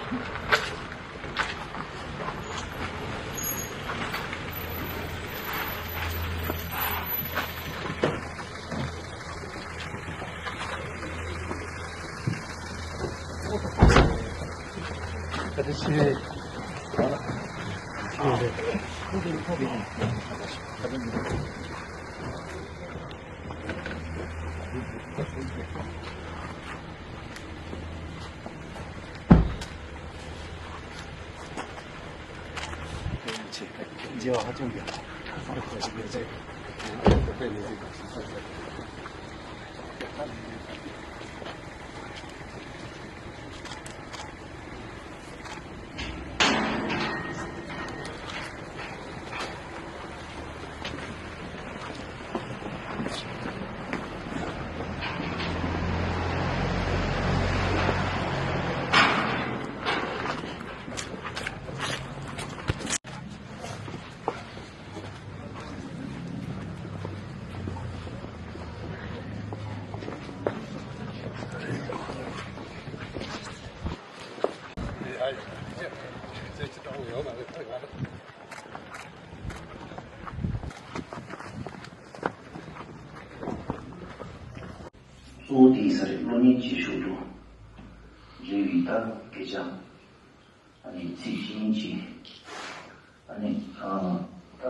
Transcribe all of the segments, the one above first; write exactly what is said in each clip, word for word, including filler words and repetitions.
གཙོ་བོ་དེ་ཡིན་ས་རེད། སློབ་གཉེར་བྱེད་ཞོར་དུ་རེ་བའི་ད་སྐད་ཆ། ཨ་ནི་ཚིག་གཅིག་གཉིས་གཅིག་ཨ་ནི་ཨ་ད་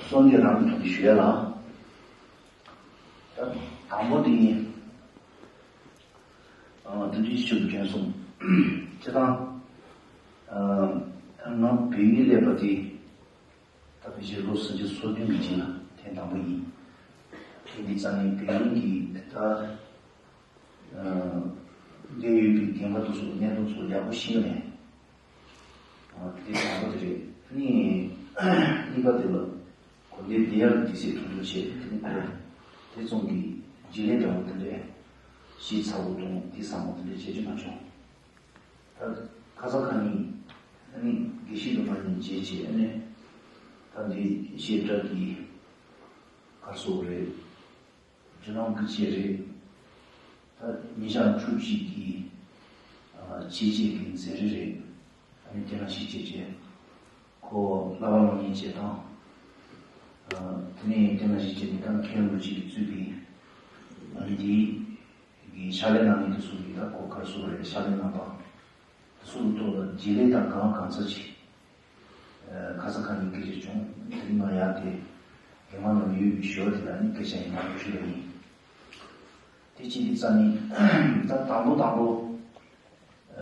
གསོལ་འདེབས་རང་གི་ཐོག་ནས་ཞུ་ཡ་ལ། ད་དང་པོ་དེ་ཡིན། ཨ་དེ་འདྲའི་ཞུ་དགོས་དྲན་སོང་། སྤྱིར་བཏང་ཨ་ང་བོད་ཡིག་སླེབས་པ་དེ། ད་ཕལ་ཆེར་ལོ་སུམ་ཅུ་སོ་བདུན་གྱི་རྗེས་ལ་ཐེངས་དང་པོ་ཡིན། ཐེངས་འདི་རྩ་ནས་བོད་ཡིག་གི་ད་ཨ་འདིར་ཡོད་པའི་རྒན་པ་དེ་ཚོ་གནད་དོན་ཚོ་ཡག་པོ་ཤེས་ནས། ཨ་དེ་དང་པོ་དེ་རེད། ཨ་ནི་གཉིས་པ་དེ་ལ་གོ་བདེ་བདེ་ཡག་གི་དུས་ཚོད་ཐུང་ཐུང་བྱས། དེ་ནི་ཁོ་དེ་ཙམ་གྱི་རྗེས་ལས་འདྲ་བོ་དེ་འདྲས་ཞིག་ཚ་བོ་དང་དེ་བཟང་བོ་དེ་འདྲས་བྱེད་རྒྱུ་མ་བྱུང་། ད་ཁ་སང་ཁ་ཉིན་ཨ་ནི་དགེ་བཤེས་སློབ་མ་གཉིས་མཇལ་བྱས། ཨ་ནི་ད་འདི་བཤད་གྲྭ་གི་ག་རེ་ཟེར་དགོས་རེད། རྒྱུ་ནོར་གྱི་ཆེད་རེད། ད་ཉིན་ཞག་བཅུ་གཅིག་གི་ཨ་བྱས་རྗེས་ཀྱི་མཛད་རིམ་རེད། ཨ་ནི་དེ་ནང་བཞིན་བྱས་རྗེས་ཁོ་བསླབ་པ་སློབ་གཉེར་བྱེད་སྟངས། ཨ་དེ་ནས་དེ་ནང་བཞིན་བྱས་ནས་ད་མཁན་རིན་པོ་ཆེ་གིས་གཙོས་པའི་ཨ་ནི་དེའི་གི་ཕྱག་ལས་གནང་མཁན་དེ་ཚོ་གིས་ད་ཁོ་ག་རེ་ཟེར་དགོས་རེད། ཕྱག་ལས་གནང་སྟངས་དེ་ཚོ་གི་ཐོག་ལ་རྗེས་ལས་དང་གང་གང་ཚ་ཅིག་ཨ་ཁ་སང་ཁ་ཉིན་སྐད་ཆ་བྱུང་། དེ་རིང་ང་ཡར་དེ་རྒན་མ་ནང་ཡོད་པའི་ཞོར་དེ་ལ་ནི་སྐད་ཆ་ཡིན་ན་འགྲོ་ཤེས་པ་ཡིན། དེ་གཅིག་དེ་རྩ་ནི་ད་དང་པོ་དང་པོ་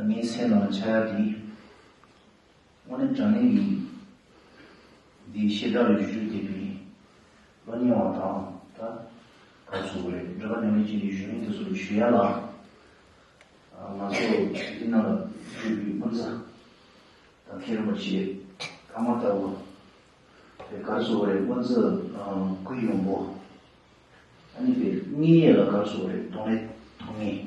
ངའི་སེམས་ནང་འཆར་ཡ་དེ། དངོས་གནས་དྲང་གནས་ཀྱི་འདི་བཤད་གྲྭ་ལ་བཞུགས་བསྡད་པའི་སློབ་གཉེར་བ་དང་། ད་ག་རེ་ཟེར་དགོས་རེད། འབྲེལ་བ་མཉམ་ལས་བྱེད་པའི་བཞུགས་མི་དེ་ཚོ་ལ་ཞུ་ཡ་ལ། ང་ཚོ་འདི་ནང་ལ་བཞུགས་པའི་སྤུན་ཟླ་དང་མཁན་རིན་པོ་ཆེ་ཐ་མ་ལྟ་བུ་དེ་ག་རེ་ཟེར་དགོས་རེད། སྔོན་ཚུད་གུ་ཡངས་པོ། ཨ་ནི་དཔེ་གཉིད་ཡས་ལ་ག་རེ་ཟེར་དགོས་རེད། གདོང་ལེན་ཐུབ་ངེས།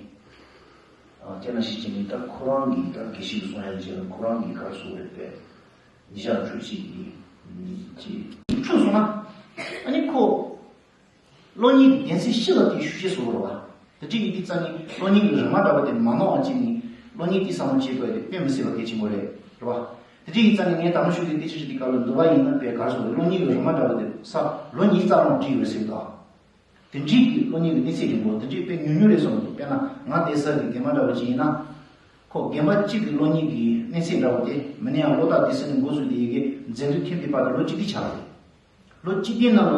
ཨ་དེ་ནང་བཞིན་བྱས་ནས་ད་ཁོ་རང་གིས་ད་དགེ་བཤེས་ཀྱིས་གསུང་ཡ་ལ་བྱས་ལ་ཁོ་རང་གིས་ག་རེ་ཟེར་དགོས་རེད། དཔེ་ཉིན་ཞག་བཅུ་གཅིག་གི་ཉིན་གཅིག་འཁྲུགས་སོང་ན། ཨ་ནི་ཁོ་སློབ་གཉེར་གྱི་སྡེ་ཚན་ཕྱི་ལ་དེ་ཞུ་ཞེས་ཟེར་བ་རེད་བ། དེ་འདྲའི་ཡིན་དུས་རྩ་ནས་སློབ་གཉེར་གྱི་རིམ་པ་འདྲ་བ་དེ་མ་ནོར་བ་བྱས་ནས་སློབ་གཉེར་དེ་བསམ་བློ་བྱེད་དགོས་དེ་དཔེ་མི་སྲིད་པ་གལ་ཆེན་པོ་རེད། རེད་བ། དེ་འདྲའི་ཡིན་རྩ་ནས་ངས་དང་པོ་ཞུ་དུས་དེ་ཆུ་ཆུ་དེ་ག་ལ་འདུལ་བ་ཡིན་ན་དཔེ་ག་རེ་ཟེར་དགོས་རེད། སློབ་གཉེར་གྱི་རིམ་པ་འདྲ་བ་དེ་ས་ལོ་ཉིས་རྩ་རང་བྲིས་ཡོད་ཟེར་དང་། དེ་འདྲའི་གི་སློབ་གཉེར་གྱི་གནས་ཚད་རིང་པོ་དེ་འདྲའི་དཔེ་ཉུང་ཉུང་རེད་བསམ་འདུག་དཔེར་ན་ང་དེ་སར་གྱི་རྒན་པ་འདྲ་བོ་ཅིག་ཡིན་ན། ཁོ་རྒན་པ་གཅིག་གི་སློབ་གཉེར་གྱི་གནས་ཚད་འདྲ་བོ་དེ་མི་ནས་ཡང་ལོ་ལྟར་དེ་སར་ནས་འགོ་བཙུགས་དེ་ཡི་གེ་མཛད་འདུན་ཐེབས་པའི་བར་དུ་ལོ་གཅིག་དེ་ཆགས་རེད། ལོ་གཅིག་དེའི་ནང་ལ་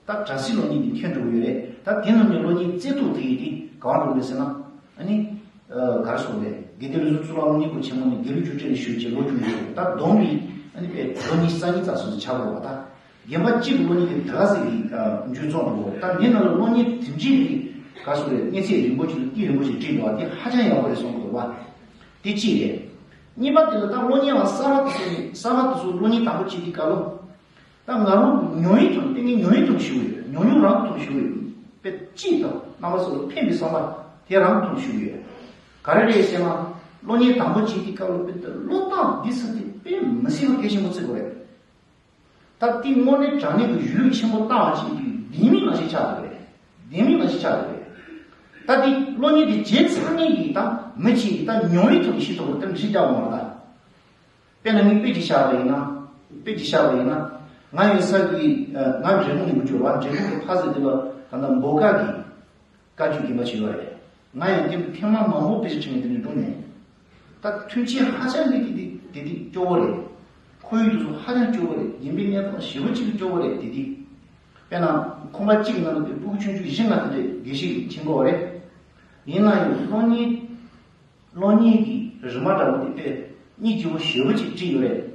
ད་གྲྭ་སའི་སློབ་གཉེར་དེ་འཐེན་འགྲོ་གི་ཡོད་རེད། ད་དེ་རྣམས་ནས་སློབ་གཉེར་རྩེ་གཏོགས་དེ་ཡི་དེ་གང་འགྲོ་གི་རེད་ཟེར་ན། ཨ་ནི། ག་རེ་ཟེར་དགོས་རེད། དགེ་ལྡན་ལུགས་གསུམ་གཙུག་ལག་སློབ་གཉེར་ཁང་ཆེན་མོ་ནས་དགེ་ལུགས་རྒྱུགས་སྤྲོད་ལ་ཞུགས་བྱས་ལོ་བཅུ་ཡོད་རེད། ད་བསྡོམས་པའི་ཨ་ནི་དཔེ་ལོ་ཉི་ཤུ་རྩ་གཉིས་རྩ་གསུམ་ཆགས་དགོས་པ་ད། རྒན་པ་གཅིག་གི་སློབ་གཉེར་དེ་དེ་ག་ཟེར་གི་མཇུག་རྫོགས་འགྲོ་གི་རེད། ད་འདི་ནང་ལ་སློབ་གཉེར་དེ་འདྲའི་གི་ག་རེ་ཟེར་དགོས་རེད། གནས་ཚད་རིང་པོ་ཅིག་དང་དཀྱིལ་རིང་པོ་ཞིག་བྲིས་འདུག་བ། དེ་ཧ་ཅང་ཡག་པོ་རེད་བསམ་གི་འདུག་བ། དེ་གཅིག་རེད། གཉིས་པ་དེ་ལ་ད་སློབ་གཉེར་བ་གསར་པ་དེ་ཚོ་ནས་གསར་པ་དེ་ཚོ་སློབ་གཉེར་དང་པོ་བྱེད་དུས་སྐབས་ལ། ད་ང་རང་ཉོན་ཡིད་དུ་ལྟས་ངན་ཉོན་ཡིད་དུ་ཞུ་གི་ཡོད། ཉོན་ཡིད་རང་དུ་ཞུ་གི་ཡོད། དཔེ་གཅིག་དང་རྣམ་པ་ཚོ་ལ་ཕན་པའི་བསམ་པ་དེ་རང་དུ་ཞུ་གི་ཡོད། ག་རེ་རེད་ཟེར་ན། སློབ་གཉེར་དང་པོ་བྱེད་དུས་སྐབས་ལ་དཔེ་ད་བློ་ཐག་འདི་ས་དེ་དཔེ་མི་སྲིད་པ་གལ་ཆེན་པོ་བརྩི་དགོས་རེད། ད་དེ་དངོས་གནས་དྲང་གནས་ཀྱི་གཞུང་ལུགས་ཆེན་པོ་བཏང་བ་ཞིག་གི་ལྡེ་མིག་ནང་བཞིན་ཆགས་འདུག་རེད། ལྡེ་མིག་ནང་བཞིན་ཆགས་འདུག་རེད། ད་དེ་སློབ་གཉེར་དེ་བྱས་ཚར་མཁན་གྱི་ད་མི་གཅིག་གིས་ད་ཉོན་ཡིད་དུ་ཤེས་ཐུབ་པ་དེ་མི་ཤེས་རྒྱག་འོང་བ་ད། དཔེར་ན་ངས་དཔེ་ཅིག་བཞག་པ་ཡིན་ན། དཔེ་ཅིག་བཞག་པ་ཡིན་ན། ང་ཡོད་ས་གི་ཨ་ང་འབྲས་སྤུངས་ནས་མི་འགྱུར་བ། འབྲས་སྤུངས་ཀྱི་ཕ་ཟེར་དེ་ལ་ད་ལྟ་འབོ་དཀར་གྱི་བཀའ་བརྒྱུད་རྒན་པ་ཞིག་ཡོད་རེད། ང་ཡང་དེ་འདྲ་ཐེངས་མ་མང་པོ་དཔེ་ཆ་ཁྲིད་ནས་དེ་འདྲ་འགྲོ་མྱོང་། ད་མཐུན་རྐྱེན་ཧ་ཅང་གི་དེ་དེ་དེ་དེ་སྐྱོ་བོ་རེད། ཁོར་ཡུག་དེ་ཚོ་ཧ་ཅང་སྐྱོ་བོ་རེད། ཡིན་པའི་གནས་སྟངས་ཞེ་པོ་ཅིག་སྐྱོ་བོ་རེད་དེ་དེ། དཔེར་ན་ཁང་པ་གཅིག་གི་ནང་ལ་དེ་སྤུ་གུ་ཆུང་ཆུང་བཞི་ལྔ་དེ་འདྲ་དགེ་བཤེས་ཀྱིས་མཁྱེན་གྱི་ཡོད་རེད། ཡིན་ན་ཡང་སློབ་གཉེར། སློབ་གཉེར་གྱི་རིམ་པ་འདྲ་བོ་དེ་དཔེ་སྙིང་རྗེ་པོ་ཞེ་པོ་ཅིག་བསྒྲིགས་ཡོད་རེད།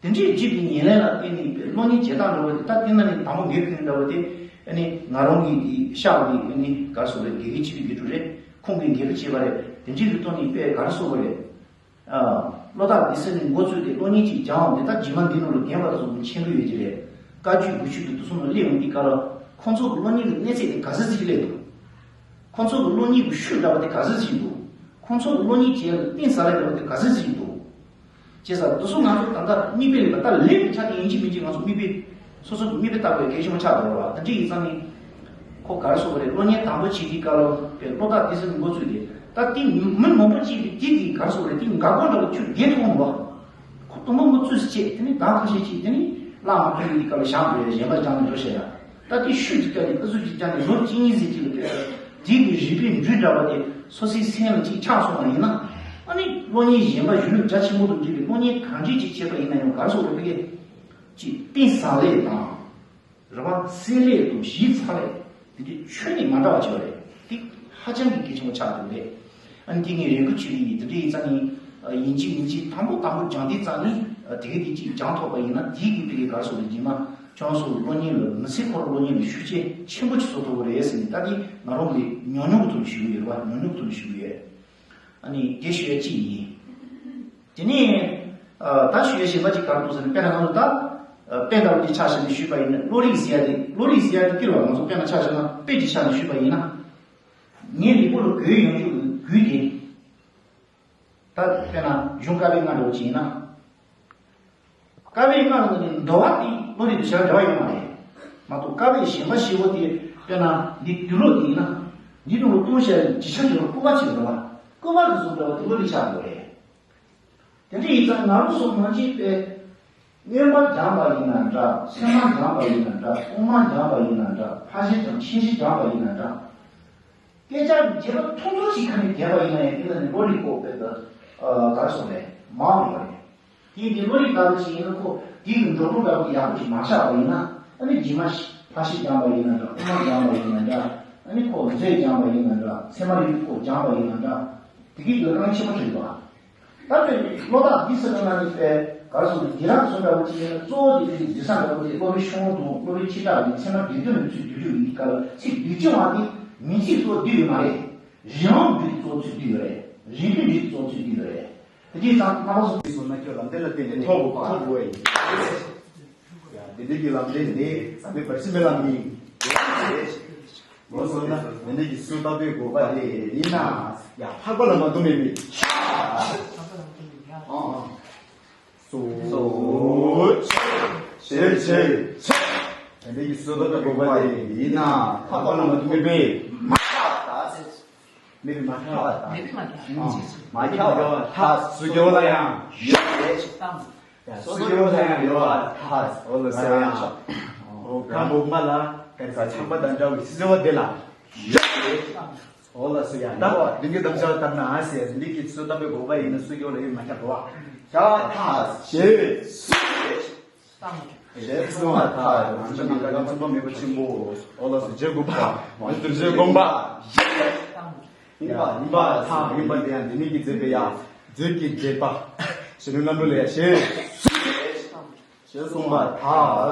དེ་འདྲའི་བསྒྲིགས་པའི་ཉེར་ལེན་ལ་བརྟེན་ནས་དཔེ་སློབ་གཉེར་བྱེད་སྟངས་འདྲ་བོ་དེ། ད་དེ་ན་ནི་དང་པོ་འགན་ཁུར་འདྲ་བོ་དེ་ཨ་ནི་ང་རང་གི་དེ་ཤག་དེ་ཨ་ནི་ག་རེ་ཟེར་དགོས་རེད། དགེ་རྒན་གཅིག་པུའི་དགེ་ཕྲུག་རེད། ཁོང་གིས་འགན་ཁུར་བྱས་པ་རེད། དེ་འདྲའི་གི་ཐོག་ནས་དཔེ་ག་རེ་ཟེར་དགོས་རེད། ཨ། བློ་ཐག་འདི་ཟིན་ནས་འགོ་བཙུགས་ཏེ་སློབ་གཉེར་གཅིག་སྦྱངས་འོང་དེ། ད་རྗེས་མ་འདི་ནང་ལ་རྒན་པ་ཚོ་མཁྱེན་གྱི་ཡོད་ཀྱི་རེད། བཀའ་བརྒྱུད་དགེ་བཤེས་ཀྱི་དུས་གསུམ་ལ་སླེབས་ཡོང་དུས་སྐབས་ལ་ཁོང་ཚོ་གི་སློབ་གཉེར་གྱི་གནས་ཚད་དེ་ག་ཚོད་ཅིག་སླེབས་འདུག་ཁོང་ཚོ་གི་སློབ་གཉེར་གྱི་ཤུགས་འདྲ་བ་དེ་ག་ཚོད་ཅིག་འདུག་ཁོང་ཚོ་གི་སློབ་གཉེར་བྱེད་ཡག་གི་གཏིང་ཟབ་ལ་འདྲ་བ་དེ་ག་ཚོད་ཅིག་འདུག་བྱས་ཙང་འདི་ཚོ་ང་ཚོ་ད་ལྟ་མིག་དཔེ་ལ་ད་ལས་ཀྱི་ཆ་དེ་ཡིན་གཅིག་མིན་གཅིག་ང་ཚོ་མིག་དཔེ། སོ་སོ་གི་མིག་དཔེ་ལྟ་དགོས་གལ་ཆེན་པོ་ཆགས་འགྲོ་བ། དེ་འདྲ་ཡིན་ཙང་ནི། ཁོ་ག་རེ་ཟེར་དགོས་རེད། སློབ་གཉེར་དང་པོ་བྱེད་དུས་སྐབས་ལ་དཔེ་བློ་ཐག་འདི་ཟིན་འགོ་བཙུགས་ཏེ། ད་དེ་མི་མང་པོ་གཅིག་གིས་དེ་གི་ག་རེ་ཟེར་དགོས་རེད། དེ་འགག་སྒོ་འདྲ་བོ་ཁྱོད་བརྒལ་ཐུབ་མ་རེད་པ། ཁོ་དང་པོ་འགོ་བཙུགས་སུ་བྱེད། དེ་ནི་ཟླ་ཁ་ཤས་ཅིག་དེ་ནི་བླ་མ་ཁོ་ཡི་སྐབས་ལ་བཞག་དགོས། གཞན་པ་སྦྱངས་ནས་འགྲོ་ཤེས་ཡ། ད་དེ་ཤུགས་ཀྱིས་བསྐྱངས་ནས་ཨུ་ཚུགས་ཀྱིས་བསྐྱངས་ནས་ལོ་གཅིག་གཉིས་ཙམ་ཅིག་ལ་དེ་གི་རིག་པའི་འགྲོས་འདྲ་བ་དེ་སོ་སོའི་སེམས་ལ་ཅིག་ཆགས་སོང་བ་ཡིན་ན། ཨ་ནི་སློབ་གཉེར་གཞན་པ་གཞོན་ནུ་རྒྱ་ཆེན་པོ་དང་འབྲེལ་བའི་སློབ་གཉེར་གང་འདྲ་ཅིག་བྱེད་པ་ཡིན་ན་ཡང་ག་རེ་ཟེར་དགོས་རེད། ཕ་གི་ཅིག་གཏིང་ཟབ་ལས་དང་། རེད་པ། བསྲེ་ལས་དང་གཞི་ཚ་ལས། དེ་འདྲའི་ཁྱོན་ནས་མ་འདྲ་བ་བྱས་པ་རེད། དེ་ཧ་ཅང་གི་གལ་ཆེན་པོ་ཆགས་འདུག་རེད། ཨ་ནི་དེ་ངས་རེ་སྐུལ་བྱེད་ཀྱི་ཡིན། དེ་འདྲ་ཡིན་ཙང་ནི། ཡིན་གཅིག་མིན་གཅིག་དང་པོ་དང་པོ་སྦྱང་དུས་ཙང་ནི། དེ་ག་དེ་གཅིག་སྦྱང་ཐུབ་པ་ཡིན་ན། དེ་གི་དེ་གི་ག་རེ་ཟེར་དགོས་རེད། རྗེས་མ་ཁྱོད་ཚོ་སློབ་གཉེར་ལ་མི་ཚེ་འཁོར་སློབ་གཉེར་ལ་ཤུགས་རྐྱེན་ཆེན་པོ་ཅིག་བཟོ་ཐུབ་ཀྱི་རེད་ཟེར་ནས། ད་དེ་ང་རང་གི་ཉམས་མྱོང་གི་ཐོག་ནས་ཞུ་གི་ཡོད་རེད་པ། ཉམས་མྱོང་གི་ཐོག་ནས་ཞུ་གི་ཡོད། ཨ་ནི་དེ་ཞུ་ཡ་གཅིག་ཡིན། དེ་ནས་ཨ་ད་ཞུ་ཡ་གཞན་པ་ཅིག་ག་རེ་འདུག་ཟེར་ན། དཔེར་ན་ང་ཚོ་ད་ཨ་དཔེ་ལྟ་བུ་ཅིག་ཆ་བཞག་ནས་ཞུས་པ་ཡིན་ན། བློ་རིག་ཟེར་ཡ་དེ། བློ་རིག་ཟེར་ཡ་དེ་དཀྱིལ་ལ་ང་ཚོ་དཔེར་ན་ཆ་བཞག་ན། དཔེ་ཅིག་ཆ་ནས་ཞུས་པ་ཡིན་ན། ངའི་ལུས་པོ་ལ་གོས་ཡོང་རྒྱུ་གི་གོས་དེ། ད་དཔེར་ན་གཞུང་ཀ་བའི་རྔ་འདྲ་བོ་ཅིག་ཡིན་ན། ཀ་བའི་རྔ་ལ་ནི་འདོ་བ་དེ་བློ་རིག་དང་ཞེ་དྲག་འབྲེལ་བ་ཡོད་མ་རེད། མ་གཏོགས་ཀ་བའི་ཞེན་པ་ཞེ་པོ་དེ། དཔེར་ན་འདི་དུག་ལོག་དེ་ཡིན་ན། འདི་ནང་ལ་བཏུང་བྱས་བརྗིད་ཆགས་ཡོད་པ་སྐུད་པ་ཅིག་འདྲ་བ། སྐུད་པ་དེ་ཚོ་འདྲ་བ་དེ་བློ་རིག་ཆགས་འགྲོ་རེད། དེ་འདྲ་ཡིན་ཙང་ང་རང་ཚོ་མ་གཞི་དཔེ་མངོན་པ་སྦྱངས་པ་ཡིན་ན་འདྲ། ཚད་མ་སྦྱངས་པ་ཡིན་ན་འདྲ། དབུ་མ་སྦྱངས་པ་ཡིན་ན་འདྲ། ཕར་ཕྱིན་དང་ཕྱིན་ཅི་སྦྱངས་པ་ཡིན་ན་འདྲ། སྐད་ཆ་བརྗེད་པ་ཐུང་ཐུང་ཞིག་ཁ་ནས་བརྒྱབ་པ་ཡིན་ན་ཡང་། དེ་ལ་ནི་བློ་རིག་པོ་དཔེ་ད་ཨ་ག་རེ་ཟེར་དགོས་རེད། མང་བ་ཡོད་རེད། དེ་ཡིན་དུས་བློ་རིག་ལྟ་བུ་ཞིག་ཡིན་ན། ཁོ་དེ་གི་འགྲོ་ལུགས་ལྟ་བུ་ཡག་པོ་ཞིག་མ་ཆགས་པ་ཡིན་ན། ཨ་ནི་རྗེས་མ་ཕར་ཕྱིན་སྦྱངས་པ་ཡིན་ན་འདྲ། དབུ་མ་སྦྱངས་པ་ཡིན་ན་འདྲ། ཨ་ནི་ཁོ་མཛོད་སྦྱངས་པ་ཡིན་ན་འདྲ། ཚད་མ་རིག་པའི་སྐོར་སྦྱངས་པ་ཡིན་ན་འདྲ། དེ་གི་ལ་དཀའ་ངལ་ཆེན་པོ་འཕྲད་འདུག་ཨ། ད་དཔེ་བློ་ཐག་འདི་ཟེར་ན་ནི། དཔེ་ག་རེ་ཟེར་དགོས་རེད། དེ་རང་གི་བཟོ་འདྲ་བོ་ཅིག་ཡིན་ན། གཙོ་བོ་དེ་དེ་རྗེས་གསང་འདྲ་བོ་དེ། སློབ་དཔོན་ཆུང་ངུ་དང་སློབ་དཔོན་ཆེ་དྲགས་ཀྱི་ཚད་མ་སྡེ་བདུན་ལ་ཚུར་བསྡུ་རྒྱུ་ཡིན་དུས་སྐབས་ལ། ཚིག་སྡུད་བྱེད་པ་དེ་མིང་ཚིག་གཙོ་བོ་བསྡུས་ཡོད་མ་རེད། རིགས་ལམ་འདི་གཙོ་བོ་ཚུར་བསྡུས་ཡོད་རེད། རིགས་རྒྱུད་འདི་གཙོ་བོ་ཚུར་བསྡུས་ཡོད་རེད། དེ་དུས་ཙང་རྣམ་པ་ཚོ། དེ་སོང་ན་ཁྱོད་ལམ་སྟོན་ལ་བརྟེན་ནས་ཐོབ་དགོས་པ། ཐོབ་དགོས་ཡིན། ཡ། དེ་འདྲ་གི་ལམ་སྟོན་འདི་ཟམ་པའི་བར་ཆད་མེད་ལམ་ཡིན། འོ་སོང་ན་དེ་འདྲ་གི་སུ་ལྟ་བུའི་དགོས་པ་དེ་ཡིན་ན། ཡ། འཕགས་པ་ལ་མ་ཐུག་མེད་མི། ཨ། སོ། ཆེ་ཆེ་ཆེ། དེ་འདྲ་གི་སུ་ལྟ་བུའི་དགོས་པ་དེ་ཡིན་ན། འཕགས་པ་ལ་མ་ཐུག་མེད་མི། མ་ཐག་ད་ཟེར། མེད་པའི་མ་ཐག་པ་དང་། མེད་པའི་མ་ཐག་པ། མ་ཐག་པ་ཡོད་པ་ཐག། སུ་སྐྱོ་ལ་ཡང་ཡོད་རེད། སུ་སྐྱོ་ལ་ཡང་ཡོད་པ་ཐག། འོ་ལ་ཟེར་ཡང་། འོ་གང་འོག་མ་ལ་ག་རེ་ཟ། ཆགས་པ་དང་འདྲ་བའི་སྲིད་པ་དེ་ལ་ཡོད་རེད། འོ་ལ་སུ་ཡང་ད་འདི་གི་དམ་བཅའ་ལྟར་ན་ཟེར། འདི་གི་སུ་ལྟ་བུའི་དགོས་པ་ཡིན་ན། སུ་སྐྱོ་ལ་ཡོད་མ་ཐག་པ། ཐག་ཐག་ཞེས་སུ་རེད། ཞེས་གསུངས་པ་ཐག། རང་ཅག་ནམ་མཁའ་ལ་མཚུངས་པ་མེད་པ་ཆེན་པོ། འོ་ལགས་སོ། རྗེ་དགོངས་པ། རྗེ་དགོངས་པ། ཡིན་པ་ཡིན་པ་ཐག་ཡིན་པ་དེ་ཡང་འདི་ཉིད་ཀྱིས་མཛད་པའི་ཡང་མཛོད་ཀྱི་མཛད་པ་ཞེས་ནི་རྣམ་གྲོལ་ལ་ཡང་ཞེས། ཞེས་གསུངས་པ་ཐག་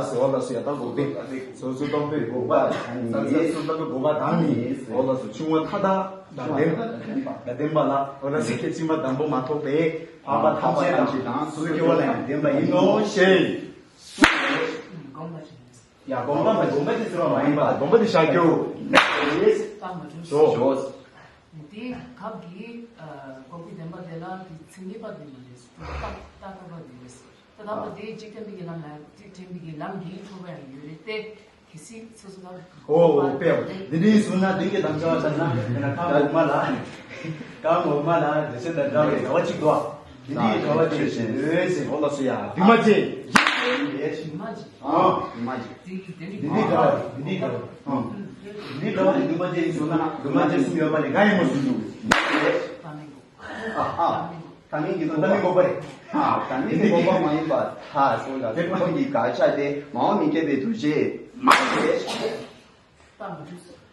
ཟེར། འོ་ལགས་སོ། ཡ་ད་འགོག་པའི་སོ་སོ་སྟོང་པའི་དགོས་པ་དང་ནི། སོ་སོ་སྟོང་པའི་དགོས་པ་དང་ནི། འོ་ལགས་སོ། ཆུང་བ་མཐའ་དག་དང་ལྡན་པ་ལ། འོ་ལགས་སོ། སྐད་ཅིག་མ་དང་པོ་མ་ཐོགས་པའི་འཕགས་པ་ཐམས་ཅད་དང་། སུ་སྐྱོ་བ་ལ་ཡང་ལྡན་པ་ཡིན་ནོ་ཞེས། ཡ། དགོངས་པ་མ། དགོངས་པ་དེ་ཟེར་བ་མ་ཡིན་པ། དགོངས་པ་དེ་བཞག་རྒྱུ། ཞོག་དེ་སྐབས་ཀྱི་ཨ་འགོག་པའི་བདེན་པ་དེ་ལ་དེ་ཚིག་ངེས་པ་དེ་མ་རེད། རྟག་རྟག་པ་དེ་རེད། ད་ལྟ་བ་དེ་འཇིག་རྟེན་པའི་ལམ་ལ། འཇིག་རྟེན་པའི་ལམ་གྱིས་ཐོབ་པ་ཡང་ཡོད་རེད་དེ། གལ་སྲིད་སོ་སོ་ལ། ཨོ་ཨོ་དཔེ། འདི་འདྲའི་གསུངས་ན། འདི་གི་དམ་བཅའ་བ་ལྟར་ན། དཔེར་ན་གང་འོག་མ་ལ། གང་འོག་མ་ལ་འདི་ཚོ་དང་འདྲ་བའི་འདྲ་བ་གཅིག་འདུག་འདི་འདྲའི་འདྲ་བ་ཅན་ཞེས་འདོད་ཟེར། འོ་ལགས་སོ་ཡ། འདུས་མ་བྱས། ཡིན་པས། འདུས་མ་བྱས། ཨ། འདུས་མ་བྱས། འདི་འདི་འདྲའི་འདྲ་བ་འདི་འདྲའི་འདྲ་བ། ཨ། འདི་འདྲའི་འདྲ་བ་ཅན་འདུས་མ་བྱས་ཡིན་ཟེར་ན་འདུས་མ་བྱས་གསུམ་ཡོད་པ་ལས་འགའ་ཡིན་མ་གསུངས་འདུག་ཨ་ཨ། ད་མིན་གྱི་ད་མིན་འགོག་པ་རེད། ཨ། ད་མིན་གྱི་འགོག་པ་མ་ཡིན་པར་ཐལ་གསུངས་ལ། དེ་ཁོང་གི་དགག་བྱ་དེ་མ་འོངས་མི་སྐྱེ་བའི་འདུ་བྱེད་མ་ཡིན་པས།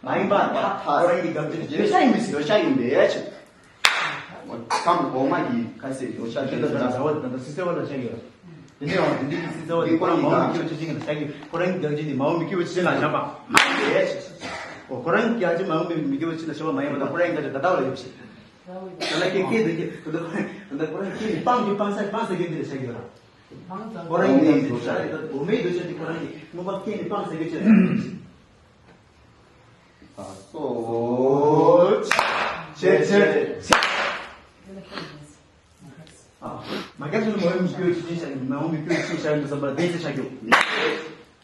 མ་ཡིན་པར་ཐལ། ཁོ་རང་གི་དགག་བྱ་དེ་འདོད་བྱ་ཡིན་པས། འདོད་བྱ་ཡིན་པས། ཁམས་གོང་མ་གི་ཁ་ཟེར་འདོད་བྱ་དེ་ལ་ད་བྱ་བ་ད་ལྟ་སྲིད་རྩེ་བ་ལ་ཆགས་ཡོད། དེ་ནས་ཡང་དེ་འདྲའི་སྲིད་རྩེ་བ་དེ་ཁོ་རང་མ་འོངས་མི་སྐྱེ་བ་ཅན་ཅིག་ལ་ཆགས་ཡོད། ཁོ་རང་གི་དགག་བྱ་དེ་མ་འོངས་མི་སྐྱེ་བ་ཅན་ལ་བཞག་པ། ཁོ་རང་གི་དགག་བྱ་མ་འོངས་མི་སྐྱེ་བ་ཅན་ལ་བཞག་པ་མ་ཡིན་པ་དང་ཁོ་རང་གི་དགག་བྱ་ད་ལྟ་བ་ལ་ཡོད་པ་ཞིག་ད་ལྟ་སྐད་སྐད་དེ་སྐད་ད་ལྟ་ཁོ་རང་ད་ལྟ་ཁོ་རང་སྐད་ནི་སྤངས་ཀྱི་སྤངས་ས་སྤངས་ས་སྐད་དེ་ལ་ཆགས་ཡོད་ར། ཁོ་རང་གི་དགག་བྱ་དེ་འོ་མའི་འདོད་བྱ་དེ་ཁོ་རང་གི་མངོན་པ་སྐད་ནི་སྤངས་ས་སྐད་ཆགས་ཡོད་པ་ཞིག་ད་སོ། ཆེ་ཆེ་ཆེ། ཨ། མ་སྐྱེས་སོང་ན་མ་འོངས་མི་སྐྱེ་བ་ཅན་ཅིག་ཆགས་ཡོད། མ་འོངས་མི་སྐྱེ་བ་ཅན་ཅིག་ཆགས་ཡོད་བསམ་པ་དེ་ཚེ་ཆགས་ཡོད།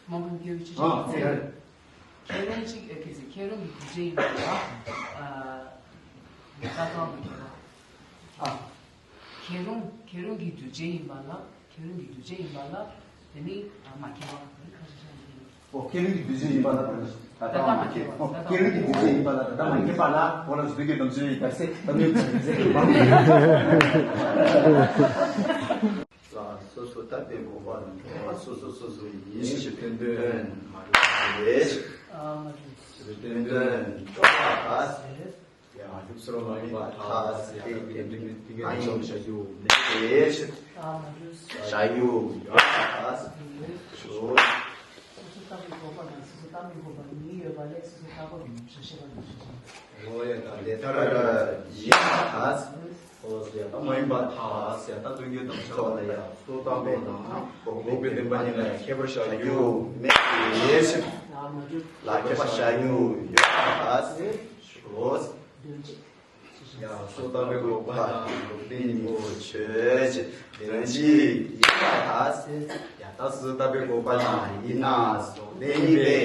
མ་འོངས་མི་སྐྱེ་བ་ཅན་ཅིག་ཨ། ཆགས་ཡོད། ཁྱེད་རང་གཅིག་ཨེ་ཁེ་ཟེར་ཁྱེད་རང་གི་འདུ་བྱེད་ཡིན་པ་ལ། ཨ། ད་གང་མ་ཁེ་བ། ཨ། ཁྱེད་རང་ཁྱེད་རང་གི་འདུ་བྱེད་ཡིན་པ་ལ། ཁྱེད་རང་གི་འདུ་བྱེད་ཡིན་པ་ལ། དེ་ནི་ཨ་མ་ཁེ་བ་ཁ་ཤས་ཤིག་ཡིན། ཨོ། ཁྱེད་རང་གི་འདུ་བྱེད་ཡིན་པ་ལ་ད་ལྟ་མ་སྐྱེས། ཨོ། ཁྱེད་རང་གི་འདུ་བྱེད་ཡིན་པ་ལ་ད་ལྟ་མ་སྐྱེས་པ་ལ་འོ་ལ་སུ་གི་དམ་ཚིག་ཡིན་པ་སེ་ད་ནི་ཚིག་ཚིག་མང་། ལ་སོ་སོ་ལྟ་བའི་འགོག་པ་ལ་འགྲོ་བ་སོ་སོ་སོ་སོ་ཡིན་ཞེས་བསྟན་དོན་མ་གྲུབ་པས། ཨ་མ་གྲུབ། ཞེས་བསྟན་དོན་འགྲོ་བ་ད་ཟེར། ཡང་སྒྲུབ་ཟེར་བ་མ་ཡིན་པར་ཐལ་ཟེར་ཏེ་དེ་འདྲ་མི་དེ་ག་ཡིན་བཞག་རྒྱུ་མེད་པས། ཨ་མ་གྲུབ། བཞག་རྒྱུ་ཡོད་ད་ཟེར་ཞུ། སོ་སོ་ལྟ་བའི་འགོག་པ་དང་སོ་སོ་ལྟ་མི་འགོག་པ་གཉིས་ཡོད་པ་ལས་སོ་སོ་ལྟ་བ་མི་འགོག་པ་ཞེས་པ་ལ་ཞེས་བྱ། འོ་ཡ་ད་དེ་ལྟར་ཡིན་པར་ཐལ། འོ་ཡ་ད་མ་ཡིན་པར་ཐལ་ཟེར་ད་སྟོན་རྒྱུ་དང་བྱ་བ་ལ་ཡང་སོ་ལྟ་བའི་དང་འགོག་པའི་བདེན་པ་གཉིས་ལ་ཁྱད་པར་བཞག་རྒྱུ་མེད་པའི་ཕྱིར། ལ་ཁྱད་པར་བཞག་རྒྱུ་ཡོད་པར་ཐལ། ཡང་སོ་ལྟ་བའི་འགོག་པ་དང་འགོག་པའི་གཉེན་པོ་ཆོས་ཅན། དོན་གཅིག་ཡིན་པར་ཐལ། ཡང་ད་སོ་ལྟ་བའི་འགོག་པ་དང་ཡིན་ན་ཟོག་ལྡན་ཡིན་པའི་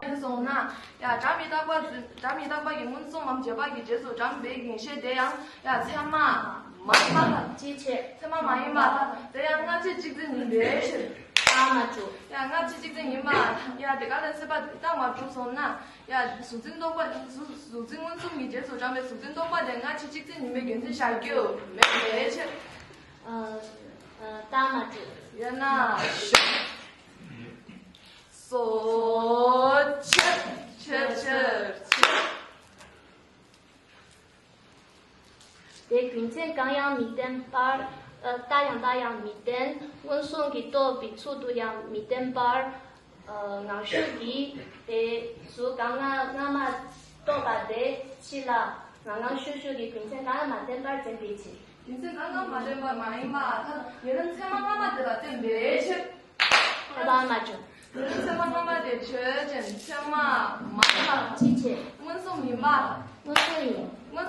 ཕྱིར། སོང་ན། ཡང་སྒྲ་མི་རྟག་པ་སྒྲ་མི་རྟག་པ་གི་མངོན་སུམ་མམ་རྗེས་དཔག་གི་རྗེས་སུ་འབྲང་བའི་ངེས་ཤེས་དེ་ཡང་ཡང་ཚད་མ་མ་ཡིན་པ་དང་། ཅི་བྱེད། ཚད་མ་མ་ཡིན་པ་དང་དེ་ཡང་སྔ་ཕྱི་གཅིག་མཚུངས་ཡིན་པའི་ཕྱིར། ད་མ་གྲུབ། ཡང་སྔ་ཕྱི་གཅིག་མཚུངས་ཡིན་པ་ཡང་དེ་ག་ལ་སྲིད་པ་རྟགས་མ་གྲུབ་སོང་ན། ཡ། གཟུགས་འཛིན་རྟོག་པ། གཟུགས་གཟུགས་འཛིན་མངོན་སུམ་གྱི་རྗེས་སུ་འབྲང་བའི་གཟུགས་འཛིན་རྟོག་པ་དེ་སྔ་ཕྱི་གཅིག་མཚུངས་ཡིན་པའི་རྒྱུ་མཚན་བཞག་རྒྱུ་མེད་པའི་ཕྱིར། ཨ། ཨ། རྟགས་མ་གྲུབ། ཡང་ན། སོ། ཆེར་ཆེར་ཆེར་ཆེར། དེ་རྒྱུ་མཚན་གང་ཡང་མི་བསྟན་པར། ཨ། རྟགས་ཡང་དག་ཡང་མི་བསྟན། མངོན་སུམ་གྱིས་རྟོགས་པའི་ཚུལ་དུ་ཡང་མི་བསྟན་པར། ཨ། ངང་ཤུགས་ཀྱིས་དེ་གཟུགས་གང་སྔ་སྔ་མ་རྟོགས་པ་དེ་ཕྱི་ལ་ངང་ངང་ཤུགས་ཤུགས་ཀྱིས་རྒྱུ་མཚན་གང་ཡང་མ་བསྟན་པར་བསྟན་པའི་ཕྱིར། རྒྱུ་མཚན་གང་ཡང་མ་བསྟན་པ་མ་ཡིན་པ་ཐལ། ཡུལ་ལམ་ཚད་མ་སྔ་མ་དེ་ལ་བརྟེན་པའི་ཕྱིར། ཨ། མ་གྲུབ། ཚད་མ་སྔ་མ་དེ་ཆོས་ཅན། ཚད་མ་མ་ཡིན་པ་དང་། ཅི་བྱེད། མངོན་སུམ་ཡིན་པ་དང་། མངོན་སུམ་ཡིན། མངོན།